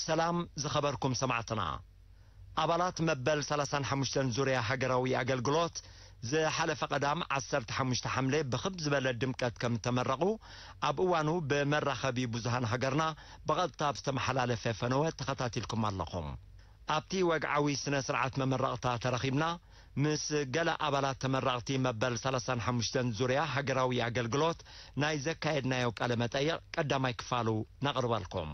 ሰላም ዝኸበርኩም ሰማዕትና። ኣባላት መበል ሰላሳን ሓሙሽተን ዙርያ ሃገራዊ ኣገልግሎት ዝሓለፈ ቀዳም ዓሰርተ ሓሙሽተ ሓምለ ብኽብ ዝበለ ድምቀት ከም ተመረቑ ኣብ እዋኑ ብመራኸቢ ብዙሃን ሃገርና ብቐጥታ ኣብ ዝተመሓላለፈ ፈነወ ተኸታቲልኩም ኣለኹም። ኣብቲ ወግዓዊ ስነ ስርዓት መመረቕታ ተረኺብና ምስ ገለ ኣባላት ተመረቕቲ መበል ሰላሳን ሓሙሽተን ዙርያ ሃገራዊ ኣገልግሎት ናይ ዘካየድናዮ ቃለ መጠይቕ ቀዳማይ ክፋሉ ነቕርበልኩም።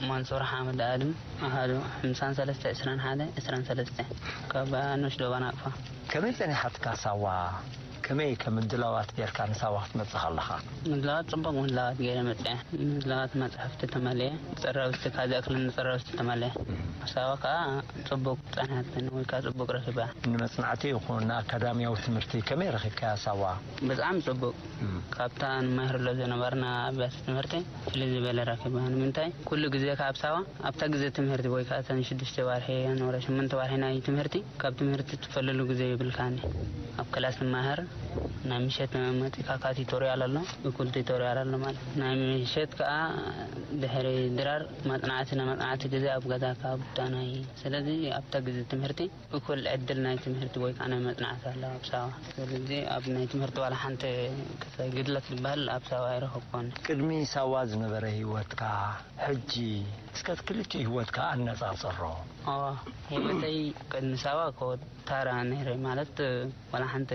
መንሱር ሓመድ ኣድም፣ ኣሃዱ ሓምሳን ሰለስተ ዕስራን ሓደ ዕስራን ሰለስተ፣ ካብ ንኡሽ ዶባ ናቕፋ። ከመይ ጸኒሓትካ ሳዋ? ከመይ ከም ምድላዋት ጌርካ ንሳዋ ክትመጽእ ከለኻ? ምድላዋት ጽቡቕ ምድላዋት ገይረ መጽአ። ምድላዋት መጽሕፍቲ ተመልአ፣ ጸራውዝቲ ካብ ዝኣክለኒ ጸራውዝቲ ተመልአ። ሳዋ ከኣ ጽቡቕ ጸንሐትኒ ወይ ከኣ ጽቡቕ ረኺባ። ንመጽናዕቲ ይኹን ንኣካዳሚያዊ ትምህርቲ ከመይ ረኺብካያ ሳዋ? ብጣዕሚ ጽቡቕ። ካብታ ንመሃረሉ ዝነበርና ኣብያተ ትምህርቲ ፍልይ ዝበለ ረኺባ። ንምንታይ? ኩሉ ግዜካ ኣብ ሳዋ ኣብታ ግዜ ትምህርቲ ወይ ከኣ እተን ሽዱሽተ ዋርሒ ኖረ ሸሞንተ ዋርሒ ናይ ትምህርቲ ካብ ትምህርቲ ትፈለሉ ግዜ የብልካን። ኣብ ክላስ ትመሃር፣ ናይ ምሸት መጺእካ ከኣ ቲቶርያል ኣሎ፣ እኩል ቲቶርያል ኣሎ ማለት። ናይ ምሸት ከኣ ድሕሪ ድራር መጽናዕቲ፣ ናይ መጽናዕቲ ግዜ ኣብ ገዛካ ኣብ ዳናይ። ስለዚ ኣብታ ግዜ ትምህርቲ እኩል ዕድል ናይ ትምህርቲ ወይ ከኣ ናይ መጽናዕቲ ኣሎ ኣብ ሳዋ። ስለዚ ኣብ ናይ ትምህርቲ ዋላ ሓንቲ ክሳይ ግድለት ዝበሃል ኣብ ሳዋ ኣይረኸብኩን። ቅድሚ ሳዋ ዝነበረ ህይወትካ ሕጂ እስከ ክልቲኡ ህይወትካ ኣነጻጽሮ። ኣዋ፣ ህይወተይ ቅድሚ ሳዋ እኮ ታራ ነይረ፣ ማለት ዋላ ሓንቲ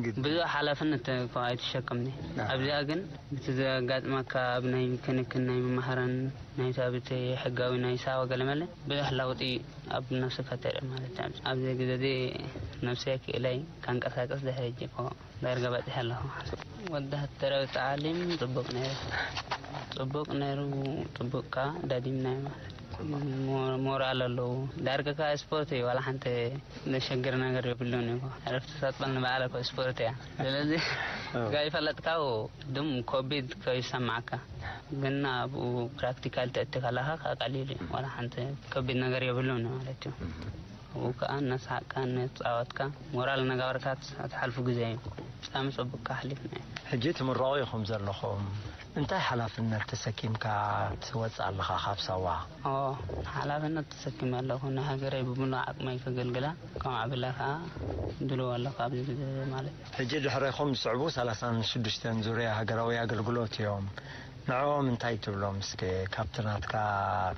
ግድ- ብዙሕ ሓላፍነት እኮ ኣይትሸከምኒ። ኣሃ። ኣብዚኣ ግን እቲ ዘጋጥመካ ኣብ ናይ ክንክን ናይ ምምሃርን ናይ ሳብቲ ሕጋዊ ናይ ሳዋ ገለመለ ብዙሕ ለውጢ ኣብ ነብስካ ተርኢ ማለት እዩ። ኣብዚ ግዜ እዚ ነብሰይ ክኢለይ ከንቀሳቀስ ድሕሪ ሕጂ እኮ ዳርጋ በጺሐ ኣለኹ። ወተሃደራዊ ተዓሊም ጽቡቕ ነይሩ። ጽቡቕ ነይሩ፣ ጽቡቕ ከኣ ዳዲምናዮ ማለት እዩ። ሞ-፣ ሞራል ኣለዎ። ዳርጋ ከኣ ስፖርት እዩ፣ ዋላ ሓንቲ ዘሸግር ነገር የብሉን እዩ። ዕረፍቲ ሰጥበል ንበዓል እኮ ስፖርት እያ። ስለዚ ኦ። ጋይ ፈለጥካው ድም ኮቢድ ከይሰማዓካ። ግን ኣብኡ ፕራክቲካል ተእቲ ከለኻ ከኣ ቀሊል እዩ። ዋላ ሓንቲ ከቢድ ነገር የብሉን ማለት እዩ። ኣብኡ ከኣ እናሰሓቅካ እናተጻወትካ ሞራል እናገበርካ ትሓልፉ ግዜ እዩ። ብጣዕሚ ጽቡቕ ከኣ ኣሕሊፍና እዩ። ሕጂ ትምረቑ ኢኹም ዘለኹም። እንታይ ሓላፍነት ተሰኪምካ ትወጽእ ኣለኻ ካብ ሳዋ? ኦ፣ ሓላፍነት ተሰኪመ ኣለኹ። ንሃገረይ ብምሉእ ዓቕመይ ከገልግላ፣ ከም ዓብላ ከኣ ድልው ኣለኹ ኣብዚ ግዜ ማለት እዩ። ሕጂ ድሕሬኹም ዝስዕቡ ሰላሳን ሽዱሽተን ዙርያ ሃገራዊ ኣገልግሎት እዮም። ንዕኦም እንታይ ትብሎም እስከ ካብቲ ናትካ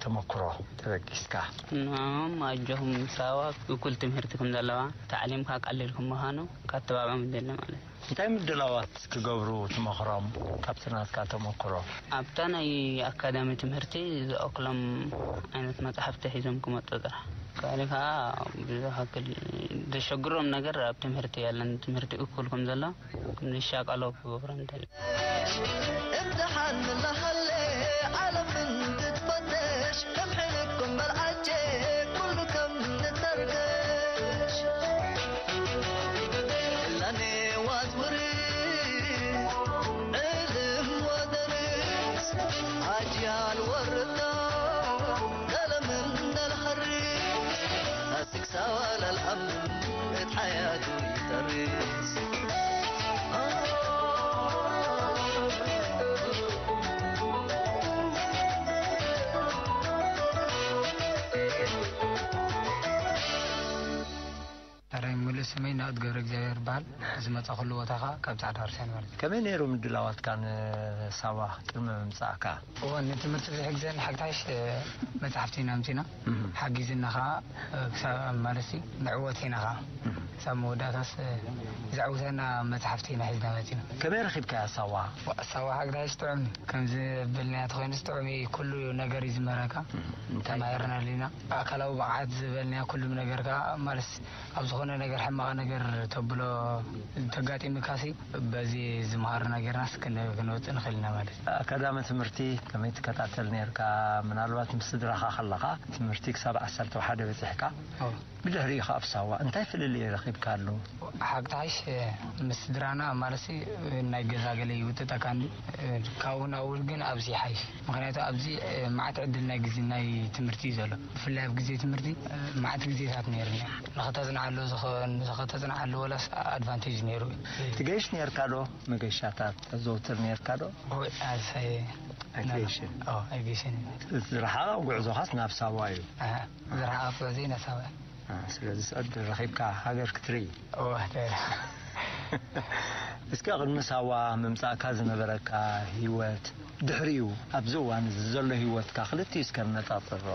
ተመክሮ ተበጊስካ? ንዕኦም ኣጆኹም ሳዋ እኩል ትምህርቲ ከም ዘለዋ፣ ታዕሊምካ ቀሊል ከም ምዃኑ ከተባብዖም ይደሊ ማለት እዩ። እንታይ ምድላዋት ክገብሩ ትመኽሮም ካብቲ ናትካ ተመክሮ? ኣብታ ናይ ኣካዳሚ ትምህርቲ ዝኣክሎም ዓይነት መጻሕፍቲ ሒዞም ክመጹ ጥራሕ። ካልእ ከኣ ብዙሕ ኣክል ዘሸግሮም ነገር ኣብ ትምህርቲ የለን። ትምህርቲ እኩል ከም ዘሎ ዝሻቀሎ ክገብሮ እንተል። እምተሓን ላሃለ ዓለም እንትትፈተሽ ከም ሕልኩም በልዓቼ ኩሉ ከም ንተርከሽ ላኔ ዋዝውሪ ዕልም ወደርስ ኣጅያል ወርዳ ቀለምን ደልሃሪ ኣስክሳዋ ላልዓም እት ሓያቱ ይጠርስ ታራይ ሙሉ ስመይ ኣት ገብረ እግዚኣብሔር ይበሃል። ዝመጻ ኩሉ ቦታ ኸዓ ካብ ጻዕዳ ክርስቲያን ማለት እዩ። ከመይ ነይሩ ምድላዋትካ ንሳዋ ቅድሚ ምምጻእካ? እወ፣ ንትምህርቲ ዝሕግዘኒ ሓግታሽ፣ እ፣ መጽሓፍቲ ኢና ኣምጺና። እህ። ሓጊዝና ኸዓ፣ እ፣ ክሳብ ማለት ንዕወት ኢና ኸዓ። እህ። ክሳብ መወዳእታስ፣ እ፣ ዘዕውተና መጽሓፍቲ ኢና ሒዝና መጺና። ከመይ ረኺብካያ ሳዋ? ዋ፣ ሳዋ ሓግታሽ ጥዑም እዩ። ከምዚ በልናያ ተኾይኑስ ጥዑም እዩ። ኩሉ ነገር እዩ ዝምህረካ። እህ። እንታይ? ተማሂርናሉ ኢና። ኣካላዊ ብቕዓት ዝበልናያ ኩሉም ነገር ከኣ ማለት ኣብ ዝኾነ ነገር ሕማቕ ነገር ተብሎ ተጋጢምካሲ በዚ ዝመሃርና ጌርናስ ክን-፣ ክንወጽእ ንኽእል ኢና ማለት እዩ። ኣካዳሚ ትምህርቲ ከመይ ትከታተል ነርካ? ምናልባት ምስ ስድራኻ ከለኻ ትምህርቲ ክሳብ ዓሰርተ ሓደ በጺሕካ፣ ኣዎ። ብድሕሪኡ ኸኣ ኣብ ሳዋ እንታይ ፍልልይ ረኺብካሉ? ሓቂ ተሓይሽ ምስ ስድራና ማለትሲ ናይ ገዛ ገለ ይውጥጠካ እንዲ ካብኡ ናብኡ ግን ኣብዚ ይሓይሽ። ምኽንያቱ ኣብዚ፣ እ፣ መዓት ዕድል ናይ ግዜ ናይ ትምህርቲ እዩ ዘሎ። ብፍላይ ኣብ ግዜ ትምህርቲ፣ እ፣ መዓት ግዜታት ነይርና። ንኸተጽንዓሉ ዝኸ-፣ ንኸተጽንዓሉ ወላስ ኣድቫንቴጅ ነይሩ እዩ። ትገይሽ ነርካ ዶ? መገሻታት ተዘውትር ነርካ ዶ? ወይ፣ ኣሰይ። ኣይትገይሽን? ኦ፣ ኣይገይሽን። ዝረሓቐ ጉዕዞኻስ ናብ ሳዋ እዩ? ኣሃ፣ ዝረሓቐ ጉዕዞ ናብ ሳዋ እዩ። አ፣ ስለዚ ዕድል ረኺብካ ሃገር ክትርኢ። እወ፣ ደረ። እስከ ቅድሚ ሳዋ ምምጻእካ ዝነበረካ ህይወት፣ ድሕሪኡ ኣብዚ እዋን እዚ ዘሎ ህይወትካ ክልቲኡ እስከ ነጻጽሮ።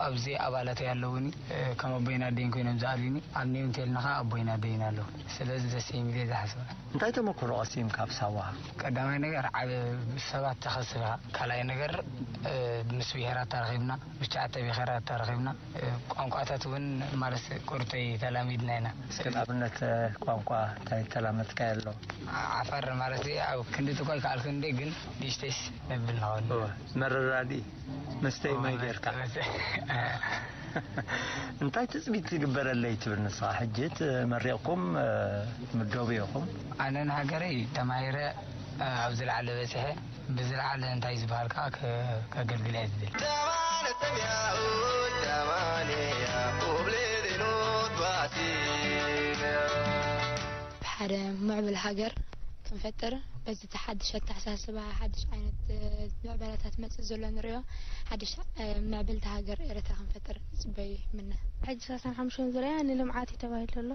ኣብዚ ኣባላተይ ኣለዉኒ፣ እ፣ ከም ኣቦይን ኣደይን ኮይኖም ዝኣልዩኒ። ኣብ ኒው እንተልና ኸኣ ኣቦይን ኣደይን ኣለዉ። ስለዚ ደስ እዩ ኢለ ዝሓስብ። እንታይ ተመክሮ ቀሲምካ ኣብ ሳዋ? ቀዳማይ ነገር ዓብ-፣ ሰባት ተኸስብካ። ካልኣይ ነገር፣ እ፣ ምስ ብሄራት ተረኺብና። ብሽዓተ ብሄራት ተረኺብና፣ እ፣ ቋንቋታት እውን ማለት ቁርተይ ተላሚድና ኢና። ከም ኣብነት፣ እ፣ ቋንቋ እንታይ ተላመድካዮ ኣሎ? ዓፋር ማለት ኣብ ክንዲ ትኮይ ከኣልኩ እንዴ ግን ንእሽተይስ ነብል ንኸውን። እወ፣ መረዳዲ መስተይ ማይ ጌርካ። መስ-፣ እንታይ ትጽቢት ትግበረለይ ትብል ንስኻ? ሕጂ ተመሪቕኩም፣ እ፣ ምደቡ ኢኹም? ኣነ ንሃገረይ ተማሂረ፣ እ፣ ኣብ ዝለዓለ በጺሐ። ብዝለዓለ እንታይ ዝበሃል ከኣ ከ-፣ ከገልግል እየ ዝብል። ብሓደ ምዕብል ሃገር ክንፈጥር፣ በዚ እቲ ሓድሽ ኣተሓሳስባ፣ ሓድሽ ዓይነት፣ እ፣ ምዕባለታት መጽእ ዘሎ ንርእዮ፣ ሓድሽ፣ እ፣ ምዕብልቲ ሃገር ኤርትራ ክንፈጥር ይጽበዩ ይምነ። ሕጂ ሰላሳን ሓሙሽተን ዙርያ ንልምዓት እዩ ተባሂሉ ኣሎ።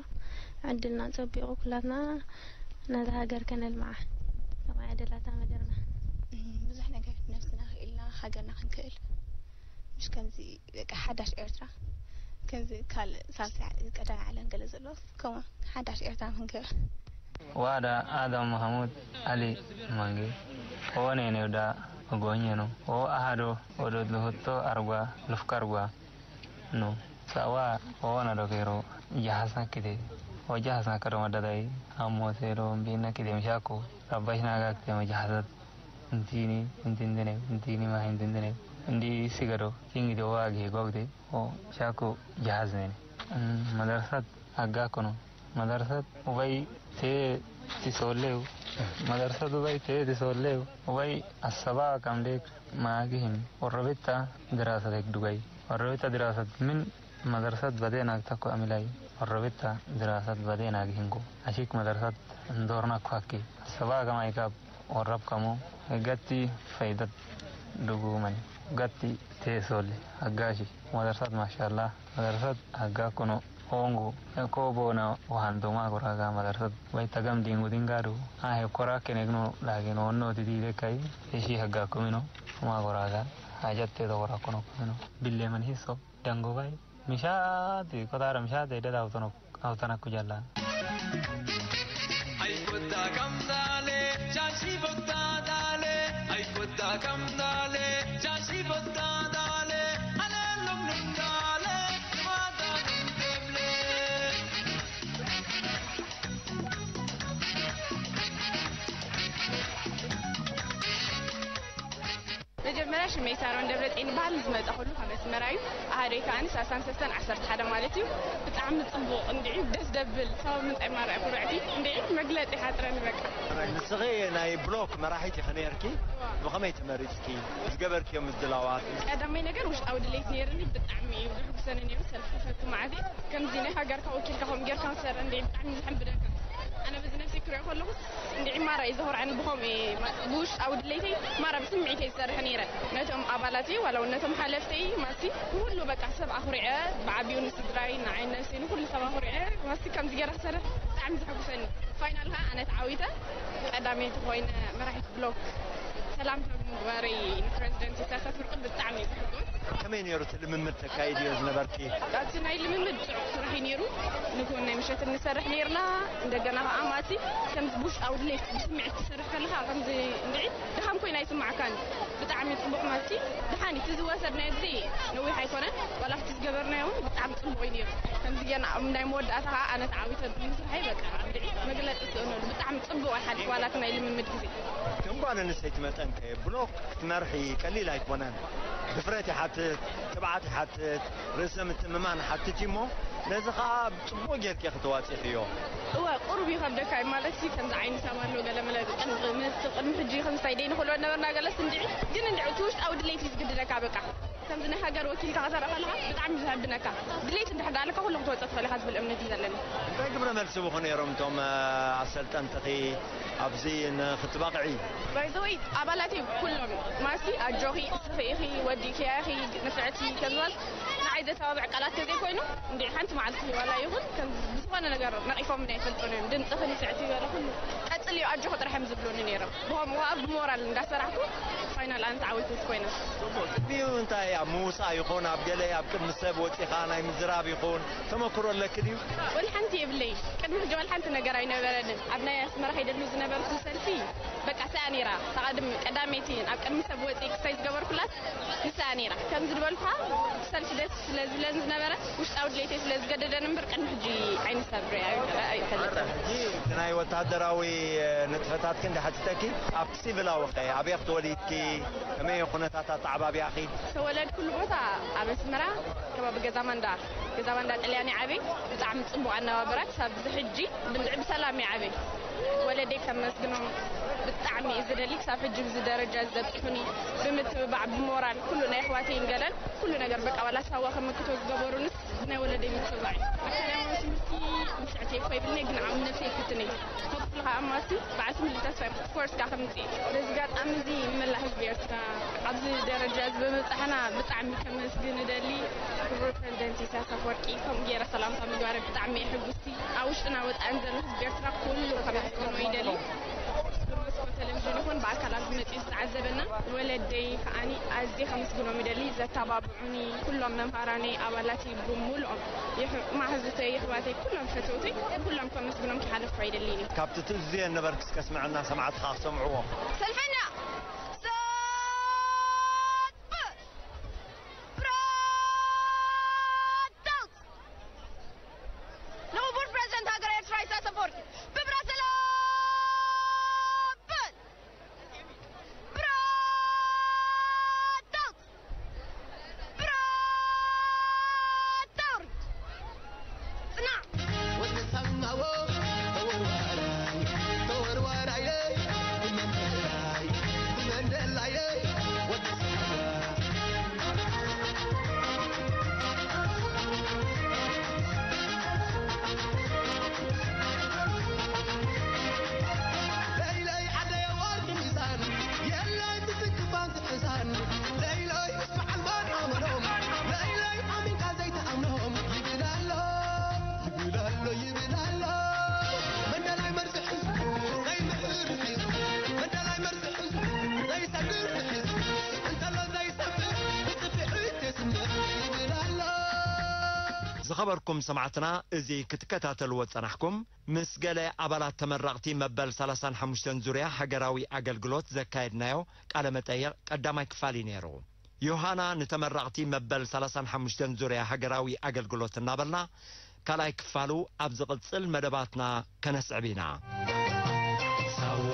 ዕድልና ጸቢቑ ኩላትና ነዛ ሃገር ከነልምዓ፣ ከምኣ እያ ደላታ መደርና። እም፣ ብዙሕ ነገር ነብስና ክኢልና ሃገርና ክንክእል፣ ምሽ ከምዚ በቃ ሓዳሽ ኤርትራ፣ ከምዚ ካልእ ሳልሳይ ዓ-፣ ቀዳማይ ዓለም ገለ ዘሎስ፣ ከምኡ ሓዳሽ ኤርትራ ክንክእል። ዋዳ ኣደም መሃሙድ ኣሊ ማንጌ፣ ኦኔ ኔውዳ ጎኘ ነው። ኦ ኣሃዶ ኦዶት ልሁቶ ኣርጓ ልፍካርጓ። ኑ፣ ሳዋ ኦና ዶኬሮ ጃሃስና ኪቴ። ኦጃሃስና ከዶ መዳዳይ አሞቴ ዶ እምቢና ኪቴ ምሻኩ። ረባሽና ጋክቴ መጃሃሰት። እንቲኒ፣ እንቲንድኔ፣ እንቲኒ ማሂ እንቲንድኔ። እንዲ ሲገዶ ኪንግ ዶ ዋጊ ጎግቴ። ኦ ሻኩ ጃሃዝ ነኔ። እም፣ መደርሳት ኣጋ ኮኖ። መደርሳት ኡባይ ቴ ቲሶሌው። መደርሳት ኡባይ ቴ ቲሶሌው። ኡባይ ኣሰባ ካምዴክ ማጊህም። ወረቤታ ድራሰት ሄክ ዱጋይ። ወረቤታ ድራሰት ምን መደርሳት በዴ ናግታ ኮ ኣሚላይ። ወረቤታ ድራሳት በዴ ናጊህንኩ። ኣሺክ መደርሳት እንዶርና ኳኪ። ኣሰባ ከማይካብ ወረብ ከሞ። ገቲ ፈይደት ዱጉ መን። ገቲ ቴሶሌ። ኣጋሺ። መደርሳት ማሻላ። መደርሳት ኣጋ ኩኖ ኦንጉ ኮቦና ወሃንዶማ ጎራጋ መደርሳት ወይ ተገም ዲንጉ ዲንጋዱ። ኣሄ ኮራ ኬኔግኖ ላጌኖ ኖ ዲዲ ደካይ። እሺ ሀጋ ኩሚኖ ማ ጎራጋ። ሀጀት ተጎራ ኩኖ ኩሚኖ። ቢሌ መን ሂሶ ደንጎባይ ምሻት ኮታረ ምሻት ደዳ አውቶኖ አውቶና ኩጃላ። ኣይኮታ ከምዛለ ቻሺ ቦታ ዳለ። ኣይኮታ ከምዛለ ቻሺ ቦታ ዳለ። ኣለሎም ንዳለ። ማዳ ንደብለ። መጀመርያ ሽመይ ሳሮን ደብረጽዮን ይበሃል። ዝመጻኹሉ ካብ ኣስመራ እዩ። ኣሃደይ ከኣ ሰላሳን ሰለስተን ዓሰርተ ሓደ ማለት እዩ። ብጣዕሚ ጽቡቕ እንድዒ ደስ ደብል ሳዋ ምንጻይ ማራ ኩርዕቲ እንድዒ መግለጺ ሓጽረኒ በቃ። ንስኺ ናይ ብሎክ መራሒት ኢኺ ነይርኪ፣ ብኸመይ ተመሪጽኪ? ዝገበርክዮ ምድላዋት? ቀዳማይ ነገር ውሽጣዊ ድሌት ነይርኒ፣ ብጣዕሚ እዩ ዘሕጉሰኒ ነይሩ። ሰልፊ ፈቱ መዓት ከምዚ ናይ ሃገርካ ወኪልካ ከምኡ ጌርካ ክትሰርሕ እንድዒ ብጣዕሚ እዩ ዘሐንብደካ። ኣነ በዚ ነብሰይ ክሪኦ ከለኹ እንድዒ ማራ እዩ ዘኹርዓኒ ብኸምኡ እየ ማ-፣ ብውሽጣዊ ድሌተይ ማራ ብስምዒተይ ዝሰርሕ ነይረ። ነቶም ኣባላተይ ዋላ እውን ነቶም ሓለፍተይ ማሲ ንኹሉ በቃ ሰብ ኣኹሪዐ ብዓቢኡ ንስድራይ ንዓይ ነብሰይ ንኹሉ ሰብ ኣኹሪዐ ማሲ ከምዚ ገይረ ክሰርሕ ብጣዕሚ ብጣዕሚ ዘሐጉሰኒ። ፋይናል ኸዓ ኣነ ተዓዊተ ቀዳመይቲ ኮይነ መራሒት ብሎክ ሰላምታ ብምግባረይ ንፕረዚደንት ኢሳያስ ኣፈወርቂ ብጣዕሚ እዩ ዘሐጉስ። ከመይ ነይሩ እቲ ልምምድ ተካይድዮ ዝነበርኪ? ኣብቲ ናይ ልምምድ ጽዑቕ ስራሕ እዩ ነይሩ። ንግሆን ናይ ምሸትን ንሰርሕ ነይርና። እንደገና ኸዓ ማሲ ከምዚ ብውሽጣዊ ድሌት ብስምዒት ትሰርሕ ከለኻ ከምዚ እንድዒ ድኻም ኮይና ኣይስምዓካን። ብጣዕሚ ጽቡቕ ማሲ። ደሓን እቲ ዝወሰድናዮ ግዜ ነዊሕ ኣይኮነን። ዋላ ኣብቲ ዝገበርናዮ እውን ብጣዕሚ ጽቡቕ እዩ ነይሩ። ከምዚ ገና ኣብ ናይ መወዳእታ ኸዓ ኣነ ተዓዊተ ብምስርሐይ በቃ እንድዒ መግለጺ ይስእነሉ። ብጣዕሚ ጽቡቕ ይሓልፍ ዋላ እቲ ናይ ልምምድ ግዜ። ከም ጓል ኣንስተይቲ መጠን ከ ብሎክ ክትመርሒ ቀሊል ኣይኮነን። ድፍረት ይሓትት፣ ትብዓት ይሓትት፣ ርእሰ ምትእምማን ይሓትት እዩ እሞ ነዚ ኸዓ ጽቡቕ ጌርኪ ኢኺ ተዋጺእኽዮ። እወ፣ ቁሩብ ይኸብደካ እዩ ማለት ሲ ከምዚ ዓይኒ ሳብ ኣሎ ገለ መለ ቅድሚ ቅድሚ ቅድሚ ሕጂ ከምዚ እንታይ ደይ ንኽእሎ ነበርና ገለስ እንድዒ ግን እንድዒ እቲ ውሽጣዊ ድሌት እዩ ዝግድደካ በቃ። ከምዚ ናይ ሃገር ወኪልካ ክትረአ ከለኻ ብጣዕሚ እዩ ዘሐብነካ። ድሌት እንድሕር ደኣ ኣለካ ኩሉ ክትወጽእ ትኽእል ኢኻ ዝብል እምነት እዩ ዘለኒ። እንታይ ግብረ መልሲ ብኹ ነይሮም እቶም ኣሰልጠንትኺ ኣብዚ ንኽትበቕዒ? ባይዘወይ ኣባላተይ ኩሎም ማሲ ኣጆኺ እስኺ ኢኺ ወዲእክያ ኢኺ ንፍዕቲ ከምዝባል ንዓይ ዘተባብዕ ቃላት ተዘይኮይኑ እንዲ ሓንቲ መዓልቲ ዋላ ይኹን ከም ብዝኾነ ነገር ነቒፎምኒ ኣይፈልጡን እዮም። ድምፅኺ ንፍዕቲ በለ ኩሉ ቀፅልዮ ኣጆኺ ጥራሕ እዮም ዝብሉኒ ነይሮም። ብኸምኡ ከዓ ብሞራል እንዳሰራሕኩ ፋይናል ኣነ ተዓዊተት ኮይነ። ጽቡቕ። ቅድሚኡ እንታይ ኣብ ምውጻእ ይኹን ኣብ ገለ ኣብ ቅድሚ ሰብ ወጺኻ ናይ ምዝራብ ይኹን ተመክሮ ኣለኪ ድዩ? ወላ ሓንቲ የብለይ። ቅድሚ ሕጂ ወላ ሓንቲ ነገር ኣይነበረንን። ኣብ ናይ ኣስመራ ከይደሉ ዝነበርኩ ሰልፊ በቃ ሰኣ ነይራ። ተቐድም ቀዳመይቲ ኣብ ቅድሚ ሰብ ወጺእ ክሳይ ዝገበርኩላስ ንስኣ ነይራ። ከምዚ ዝበልኩኻ ሰልፊ ደስ ስለ ዝብለን ዝነበረ ውሽጣዊ ድሌተይ ስለ ዝገደደን እምበር ቅድሚ ሕጂ ዓይኒ ሰብ ሪኣ ኣይፈልጥን። ሕጂ እቲ ናይ ወታደራዊ ንጥፈታት ክንዲ ሓቲተኪ ኣብቲ ሲቪላዊ ኸ ኣበይ ክትወሊድኪ ከመይ ኩነታት ኣተዓባቢያኺ? ዝተወለድኩሉ ቦታ ኣብ ኣስመራ ከባቢ ገዛ ማንዳ፣ ገዛ ማንዳ ጥልያን ይዓበይ። ብጣዕሚ ጽቡቕ ኣነባብራ ክሳብ እዚ ሕጂ ብንዕ ብሰላም ይዓበይ። ወለደይ ከመስግኖም ብጣዕሚ እየ ዝደሊ። ክሳብ ሕጂ ብዚ ደረጃ ዘብጽሑኒ ብምትብባዕ ብሞራል ኩሉ ናይ ኣሕዋተይን ገለን ኩሉ ነገር በቃ ዋላ ሳዋ ከመክቶ ዝገበሩንስ ብናይ ወለደይ ምትብባዕ እዩ። ኣካዳሚያዊ ትምህርቲ ብስዕተይ እኮ ይብልኒ ግን ዓም ነብሰይ ይፍትነይ። ሆፕፉሊ ከዓ ኣማሲ በዓል ስምሊ ተስፋ እዮም። ኦፍኮርስ ከዓ ከምፅእ በዚ ጋጣሚ እዚ ንመላእ ህዝቢ ኤርትራ ኣብዚ ደረጃ እዚ ብምብፃሕና ብጣዕሚ ከመስግን እደሊ። ክቡር ፕረዚደንት ኢሳያስ ኣፈወርቂ ከምኡ ገይረ ሰላምታ ምግባረ ብጣዕሚ እየ ሕጉስቲ። ኣብ ውሽጥና ወፃእን ዘሎ ህዝቢ ኤርትራ ኩሉ ከመስግኖ ይደሊ። ብመስኮት ቴሌቪዥን ይኹን ብኣካል ኣብዚ መፂኡ ዝተዓዘበና ወለደይ ከዓኒ ኣዝየ ከመስግኖም ይደሊ። ዘተባብዑኒ ኩሎም መምሃራነይ ኣባላተይ ብምሉኦም የሕ- ማሕዙተይ የሕዋተይ ኩሎም ፈተውተይ ኩሎም ከመስግኖም ክሓልፍ ኣይደልን እዩ። ካብቲ ትእዝዝዮ ነበርክስ ከስምዐና ሰማዕትኻ ክሰምዕዎ። ሰልፈኛ ሰልፍ! ብራታውት! ንክቡር ፕረዚደንት ሃገር ኤርትራ ኢሳያስ ኣፈወርቂ ብብራሰለስ! ብራታውት! ብራታውት! ጽናዕ! ወዲ ሳማዎ ተወርዋራይ፣ ተወርዋራይ፣ ብመንደላይ፣ ብመንደላይ፣ ወዲ ሳማ። ለይለይ ዓደየ ወርቂ ሚዛን፣ የለይ ትስክፋን ትሕዛን፣ ለይለይ በዓል መርዓምኖም ለይለይ ኣሚንካ ዘይትኣምኖም ይብል ኣሎ ይብል ኣሎ ይብል ኣሎ። መንደላይ መርዚ ሒዙ ዘይምዕር ሒዙ መንደላይ መርዚ ሒዙ ዘይሰግር ሒዙ እንተሎ ዘይሰብር ብጽፍዒት የስምዕ ይብል ኣሎ። ዝኸበርኩም ሰማዕትና፣ እዚ ክትከታተልዎ ዝጸናሕኩም ምስ ገለ ኣባላት ተመረቕቲ መበል ሰላሳን ሓሙሽተን ዙርያ ሃገራዊ ኣገልግሎት ዘካየድናዮ ቃለ መጠይቕ ቀዳማይ ክፋል እዩ ነይሩ። ዮሃና ንተመረቕቲ መበል ሰላሳን ሓሙሽተን ዙርያ ሃገራዊ ኣገልግሎት እናበልና ካልኣይ ክፋሉ ኣብ ዝቕጽል መደባትና ከነስዕብ ኢና። ሳዋ